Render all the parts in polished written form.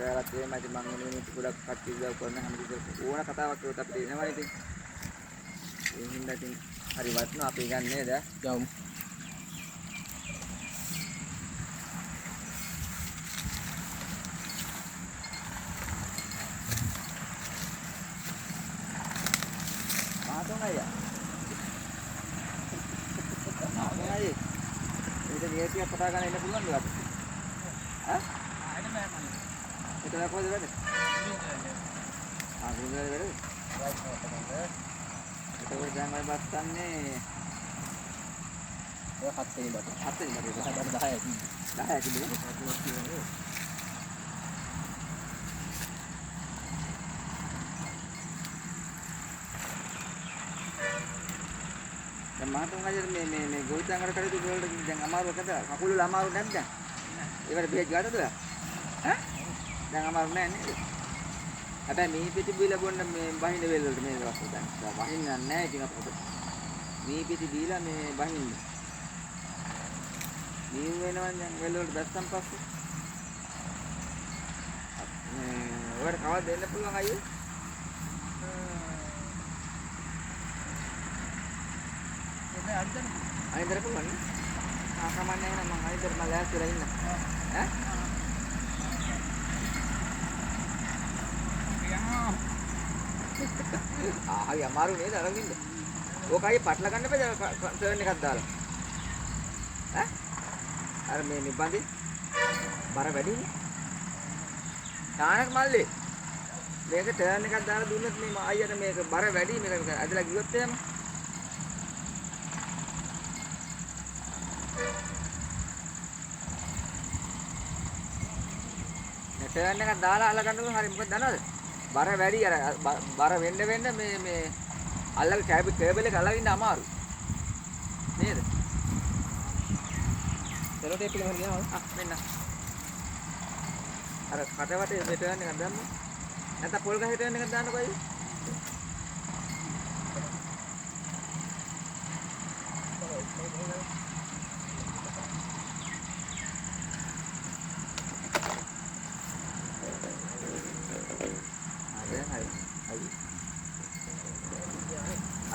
ඔයාලත් එහෙමයි ඉතින් මං වෙනුවෙන් ගොඩක් කට්ටිය උදව් කරන හැමතිස්සෙම ඕන කතාවක් කිව්වොත් අපිට එනවනේ ඉතින්. ඒ හින්දා ඉතින් හරි වටිනවා අපි ගන්න නේද? යමු. මහතුන් අයියා. මහතුන් අයියේ. මේක නියතියක් පටා ගන්න එන්න පුළුවන්ද අපිට? ඈ? ආයෙත් බෑ මල්ලි. එතන කොහෙද වැඩ? ආ ගුරුවරයා වැඩද? එතකොට දැන් ඔය බස්සන්නේ ඔය හත් වෙනි බට. හත් වෙනි බටේ. බට 10යි. 10යි කිව්වේ. දැන් මහතුන් අයියා මේ මේ මේ ගොවිතැන් වල කටයුතු වලට දැන් අමාරුවකද? කකුල් වල අමාරු නැද්ද දැන්? ඒවට බෙහෙත් ගන්නද ඔයා? ඈ? දැන් අමාරු නෑ නේද? හැබැයි මේ පිටි බීලා බොන්න මේ බහින වෙල වලට මේ දවස්වල දැන් වහින්න නෑ ඉතින් අපිට. මේ පිටි බීලා මේ බහින්න. නියු වෙනවා දැන් වෙල වලට බැස්සන් පස්සේ. මේ ඔයාලට කවද්ද එන්න පුළුවන් අයියෝ? අනිද්දා පුළුවන් නේ? ආ කමන්නේ එහෙනම් මං අනිද්දාට මං ලෑස්ති වෙලා ඉන්න. ඈ? ආ හරි අමාරු නේද අරන් ඉන්න. ඕක අයියේ පටල ගන්න බෑ ටර්න් එකක් දාලා. ඈ? අර මේ මේ බඳේ බර වැඩිනේ. තානක් මල්ලේ. මේක ටර්න් එකක් දාලා දුන්නොත් මේ අයියට මේක බර වැඩි මේක ඇදලා ගියොත් එහෙම. ටර්න් එකක් දාලා අල්ල ගන්නකො හරි මොකද දන්නවද? බර වැඩි අර බර වෙන්න වෙන්න මේ මේ අල්ලගේ කේබල් එක අල්ලගෙන ඉන්න අමාරුයි. නේද? සෙලෝ ටේප් එක මම ගෙනාවා. ආ මෙන්න. අර කට වටේ මේ ටර්න් එකක් දැම්මොත් නැත්නම් පොල් ගහේ ටර්න් එකක් දාන්නකෝ අයියෝ.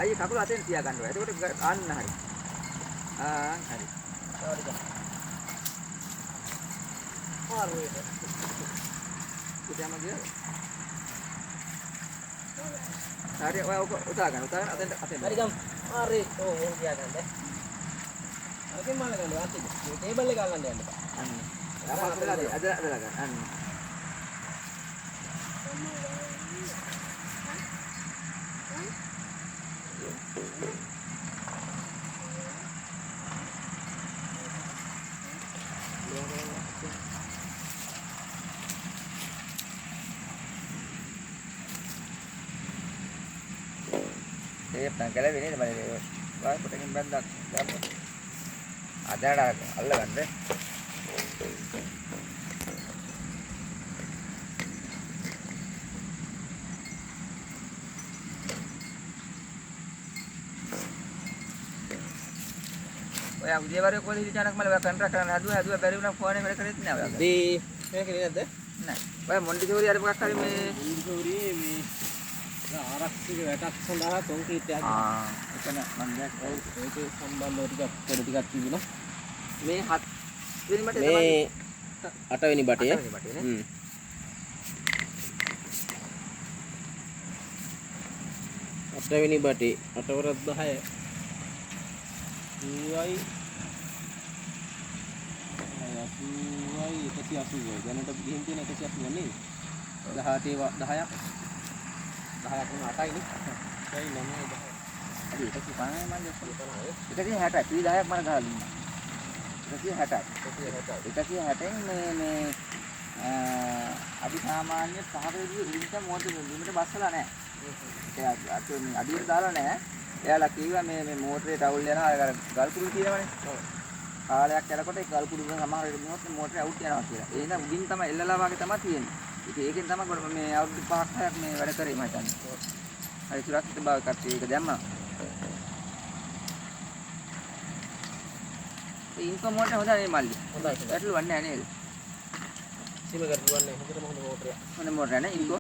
අයියේ කකුල අතෙන් තියා ගන්න ඕනේ. එතකොට අන්න හරි. ආ හරි. තව ටිකක්. මාරු එක. ඉතින් ගියාද? හරි ඔය ඔක උතා ගන්න. උතා ගන්න අතෙන් අතෙන්. හරි ගම්. මාරේ. ඔව් එහෙම තියා ගන්න. අරකින් මාල ගන්න වාත් එක. මේ ටේබල් එක අල්ලන්න යන්න එපා. අන්න. අපහසු වෙලා අද අදලා ගන්න. අන්න. ඒ නම් ගැලවෙන්නේ නේද මම වායි පොටකින් බැන්දක් දැම්මොත් අදාඩ අල්ලගන්න. ඔයා උදේ වරේ කොහෙද හිටියානක් මල ඔයා කන්ට්‍රැක්ට් කරන්න හැදුවා හැදුවා බැරි වුණා ෆෝන් එක වැඩ කරෙත් නෑ ඔයා. උදේ මේක නේද? නෑ. ඔයා මොන්ටිසෝරි අර මොකක් හරි මේ මොන්ටිසෝරි මේ ආරක්ෂක වැටක් සඳහා කොන්ක්‍රීට් එකක්. ආ එතන මම දැක්කා. ඒකේ සම්බන්ධව ටිකක් වැඩ ටිකක් තිබුණා. මේ හත් වෙනි බටේ මේ අටවෙනි බටේ. අටවෙනි බටේ නේ. හ්ම්. අටවෙනි බටේ අටවරක් 10 80යි 80යි 180යි දැනට ගිහින් තියෙන 180 නේද? 18 10ක් 10ක් වුණ 8යි නේ. 6යි 9යි 10යි. හරි 150යි මල්ලි 160යි පී 10ක් මම ගහලා දුන්නා. 160යි. 160යි. 160න් මේ මේ අපි සාමාන්‍ය පහකදී උඩින් මොකද බිමට බස්සලා නැහැ. ඒ අපි මේ අඩියට දාලා නැහැ. එයාලා කිව්වා මේ මේ මෝටරේ ටවුල් යනවා අර ගල් කුඩු තියෙනවනේ. කාලයක් යනකොට ඒ ගල් කුඩු සමහර වෙලට වුණොත් මෝටරේ අවුට් යනවා කියලා. ඒ හින්දා උඩින් තමයි එල්ලලා වගේ තමයි තියෙන්නේ. ඉතින් ඒකෙන් තමයි ගොඩ මේ අවුරුදු 5ක් 6ක් මේ වැඩ කරේ මම හිතන්නේ. හරි සුරක්ෂිත භාවය කට්ටිය ඒක දැම්මා. ඒ ඉන්කම් මෝටර හොඳයි නේ මල්ලි. හොඳයි. ගැටලුවක් නෑ නේද? කිසිම ගැටලුවක් නැහැ. හොඳටම හොඳ මෝටරයක්. හොඳ මෝටරයක් නේ ඉන්කෝ.